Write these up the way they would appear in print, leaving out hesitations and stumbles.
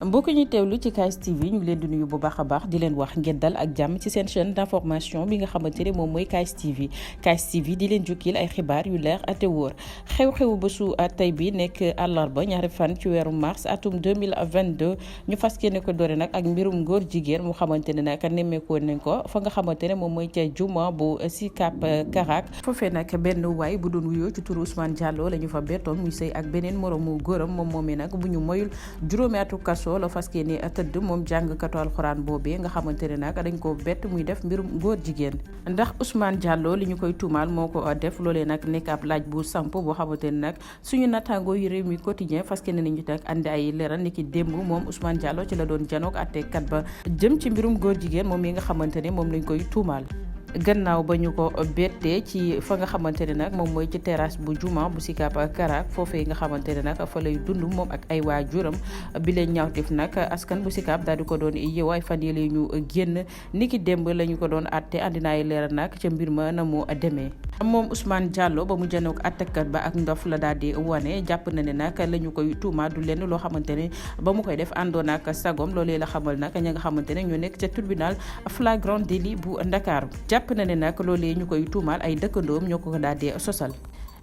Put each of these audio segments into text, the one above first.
mbokk ñuy teewlu ci KS TV ñu ngi leen di nuyu bu baax a baax di leen wax ngeen dal ak jàmm ci seen chaîne d'information bi nga xamante ne moom mooy KS TV KS TV di leen jukkil ay xibaar yu leer te wóor xew-xewu bésu tey bi nekk àllarba ñaari fan ci weeru mars atum 2022 ñu fas yéene ko doore nag ak mbirum góor jigéen mu xamante ne nag nemmeekoo nañ ko fa nga xamante ne moom mooy ca juma bu Sicap Karak foofee nag benn waay bu doon wuyoo ci turu Ousmane Diallo la ñu fa bettoon muy sëy ak beneen moromu góoram moom moomee nag bu ñu moyul juróomi atu kaso la fas yéene tëdd moom jàngkatu alxuraan boobee nga xamante ne nag dañ ko bett muy def mbirum góor jigéen ndax Ousmane Diallo li ñu koy tuumaal moo ko def loolee nag nekk ab laaj bu samp boo xamante ne nag suñu nattaangoo yu réew mi quotidien fas yéene nañu teg andi ay leeral ni ki démb moom Ousmane Diallo ci la doon janoog àttekat ba jëm ci mbirum góor jigéen moom yi nga xamante ne moom lañ koy tuumaal gannaaw ba ñu ko bettee ci fa nga xamante ne nag moom mooy ci terrasse bu juma bu Sicap Karak foofee nga xamante ne nag fa lay dund moom ak ay waajuram bi leen ñaawtif nag askan bu Sicap daal di ko doon yeew ay fan yële ñu génn niki démb la ñu ko doon atte andinaay leeral nag ca mbir ma na mu demee moom Ousmane Diallo ba mu janoog attekat ba ak ndof la daal di wane jàpp na ne nag la ñu koy tuuma du lenn loo xamante ne ba mu koy def àndoon ak sagom loolee la xamal nag ña nga xamante ne ñoo nekk ca tribunal flagrant délit bu Ndakaaru jàpp na ne nag loolee ñu koy tuumaal ay dëkkandoom ñoo ko daal di sosal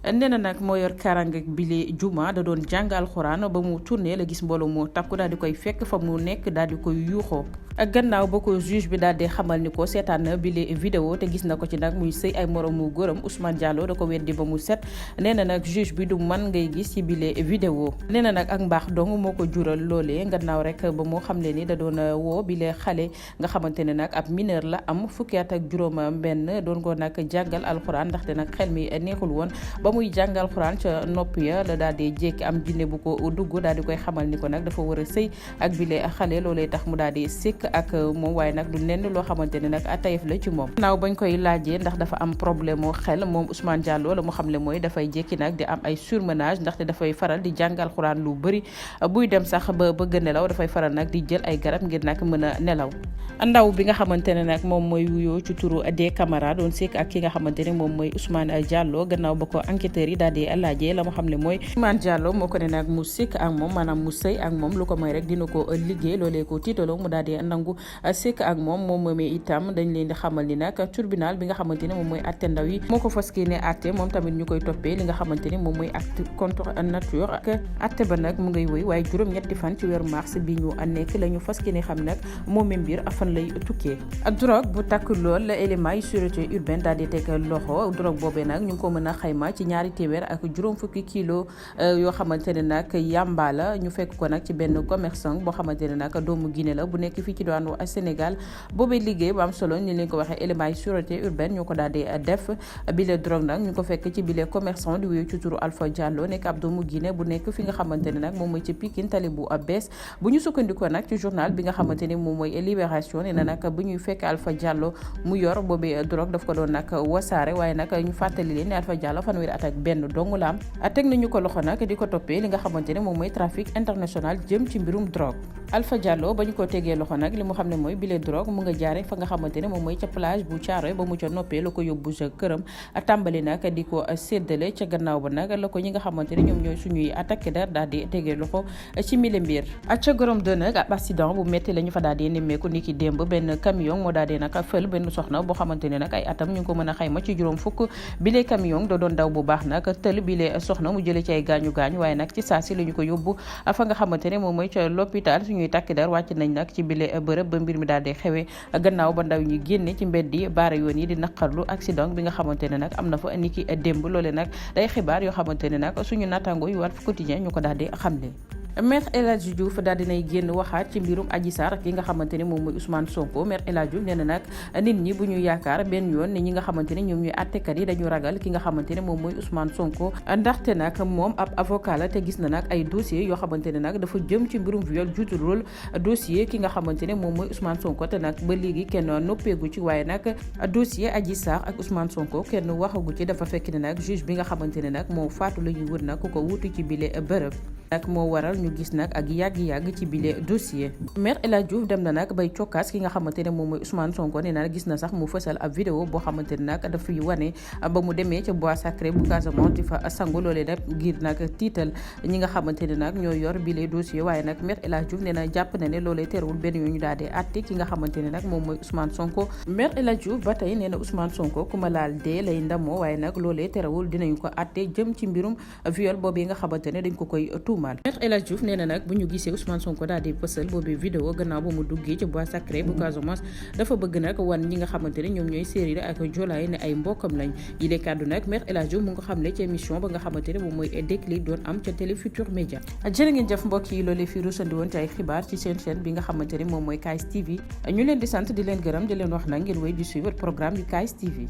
nee na nag moo yor kaaraange bile juma da doon jàng alxuraan ba mu tourné la gis mbooloo mu takku daal di koy fekk fa mu nekk daal di koy yuuxoo ak gannaaw ba ko juge bi daal di xamal ni ko seetaan na bile vidéo te gis na ko ci nag muy sëy ay moromu góoram Ousmane Diallo da ko weddi ba mu set nee na nag juge bi du man ngay gis ci bile vidéo nee na nag ak mbaax dong moo ko jural loolee gannaaw rek ba moo xam le ni da doon woo bile xale nga xamante ne nag ab mineur la am fukki at ak juróom benn doon ko nag jàngal alxuraan ndaxte nag xel mi neexul woon ba muy jàngal alxuraan ca nopp ya la daal di jékki am jinne bu ko dugg daal di koy xamal ni ko nag dafa war a sëy ak bile xale loolee tax mu daal di sikk ak moom waaye nag du nenn loo xamante ne nag tayef la ci moom naaw bañ koy laajee ndax dafa am problème moo xel moom Ousmane Diallo la mu xam le mooy dafay jékki nag di am ay surmenage ndaxte dafay faral di jàngal alxuraan lu bëri buy dem sax ba bëgg nelaw dafay faral nag di jël ay garab ngir nag mën a nelaw ndaw bi nga xamante ne nag moom mooy wuyoo ci turu des camarades doon sikk ak ki nga xamante ne moom mooy Ousmane Diallo gannaaw ba ko enquêteurs yi daal di laajee la mu xam le mooy Ousmane Diallo moo ko ne nag mu sikk ak moom maanaam mu sëy ak moom lu ko mooy rek dina ko liggéey loolee ko tiitaloo mu daal di nangu sikk ak moom moomee itam dañ leen di xamal ni nag tribunal bi nga xamante ne moom mooy atte ndaw yi moo ko fas yéene atte moom tamit ñu koy toppee li nga xamante ne moom mooy acte contre nature ak atte ba nag mu ngay wéy waaye juróom-ñetti fan ci weeru mars bi ñu nekk la ñu fas yéene xam nag moomee mbir fan lay tukkee drogue bu takk lool la élément yi sûreté urbaine daal di teg loxo drogue boobee nag ñu ngi ko mën a xayma ci ñaari téeméer ak juróom fukki kilo yoo xamante ne nag yamba la ñu fekk ko nag ci benn commerçant boo xamante ne nag doomu Guinée la bu nekk fii ci diwaanu Sénégal boobee liggéey bu am solo ni leen ko waxee élément yi sûreté urbaine ñoo ko daal di def bile drogue nag ñu ko fekk ci bile commerçant di wéy ci turu Alpha Diallo nekk ab doomu Guinée bu nekk fi nga xamante ne nag moom mooy ci Pikine tali bu bees bu ñu sukkandikoo nag ci journal bi nga xamante ne moom mooy Libération nee na nag bu ñuy fekk Alpha Diallo mu yor boobee drogue daf ko doon nag wasaare waaye nag ñu fàttali leen ne Alpha Diallo fanweeri at ak benn dong la am teg nañu ko loxo nag di ko toppee li nga xamante ne moom mooy trafic international jëm ci mbirum drogue Alpha Diallo ba ñu ko tegee loxo nag li mu xam ne mooy bile drogue mu nga jaare fa nga xamante ne moom mooy ca plage bu Thiaroye ba mu ca noppee la ko yóbbu sa këram tàmbali nag di ko séddale ca gannaaw ba nag la ko ñi nga xamante ne ñoom ñooy suñuy attaqué dar daal di tegee loxo ci mille mbir ca gorom de nag ab accident bu métti la ñu fa daal di nemmeeku ni ki démb benn camion moo daal di nag fël benn soxna boo xamante ne nag ay atam ñu ngi ko mën a xayma ci juróom fukk bile camion da doon daw bu baax nag tël bile soxna mu jëlee ci ay gaañu waaye nag ci saa si la ñu ko yóbbu fa nga xamante ne moom mooy ca l'hôpital suñuy takk dar wàcc nañ nag ci bile bërëb ba mbir mi daal di xewee gannaaw ba ndaw ñi génne ci mbedd yi baara yoon yi di naqarlu accident bi nga xamante ne nag am na fa niki démb loole nag day xibaar yoo xamante ne nag suñu nattaango yu Walf Quotidien ñu ko daal di xamle Maître El Hadji Diouf daal dinay génn waxaat ci mbirum Adji Sarr ak ki nga xamante ne moom mooy Ousmane Sonko Maître El Hadji Diouf nee na nag nit ñi bu ñu yaakaar benn yoon ne ñi nga xamante ne ñoom ñooy attekat yi dañu ragal ki nga xamante ne moom mooy Ousmane Sonko ndaxte nag moom ab avocat la te gis na nag ay dossier yoo xamante ne nag dafa jëm ci mbirum viol juutul dossier ki nga xamante ne moom mooy Ousmane Sonko te nag ba léegi kenn noppeegu ci waaye nag dossier Adji Sarr ak Ousmane Sonko kenn waxagu ci dafa fekk ne nag juge bi nga xamante ne nag moo faatu la ñuy wër nag ku ko wutu ci bile bërëb nag moo waral ñu gis nag ak yàgg-yàgg ci bile dossier. Maître El Hadji Diouf dem na nag bay cokkaas ki nga xamante ne moom mooy Ousmane Sonko nee na gis na sax mu fësal ab vidéo boo xamante ne nag dafay wane ba mu demee ca bois sacré bu Casamance di fa sangu loolee nag ngir nag tiital ñi nga xamante ne nag ñoo yor bile dossier. waaye nag Maître El Hadji Diouf nee na jàpp na ne loolee terewul benn yoon ñu daal di àtte ki nga xamante ne nag moom mooy Ousmane Sonko. Maître El Hadji Diouf ba tey nee na Ousmane Sonko ku ma laal dee lay ndamoo waaye nag loolee terewul dinañu ko àtte jëm ci mbirum viol boobee nga xamante ne dañ ko koy tuumaal. Maître El Hadji Diouf nee na nag bu ñu gisee Ousmane Sonko daal di fësal boobee vidéo gannaaw ba mu duggee ci bois sacré bu Casamance dafa bëgg nag wan ñi nga xamante ne ñoom ñooy séeréer ak joolaay ne ay mbokkam lañ yi lee kàddu nag Maître El Hadji Diouf mu nga xam ne ci émission ba nga xamante ne moom mooy Déclic doon am ca Télé Futurs Médias. jërë ngeen jëf mbokk yi loolee fi rusandi woon ci ay xibaar ci seen chaîne bi nga xamante ne moom mooy KS TV ñu leen di sant di leen gërëm di leen wax nag ngeen wéy di suivre programme yu KS TV.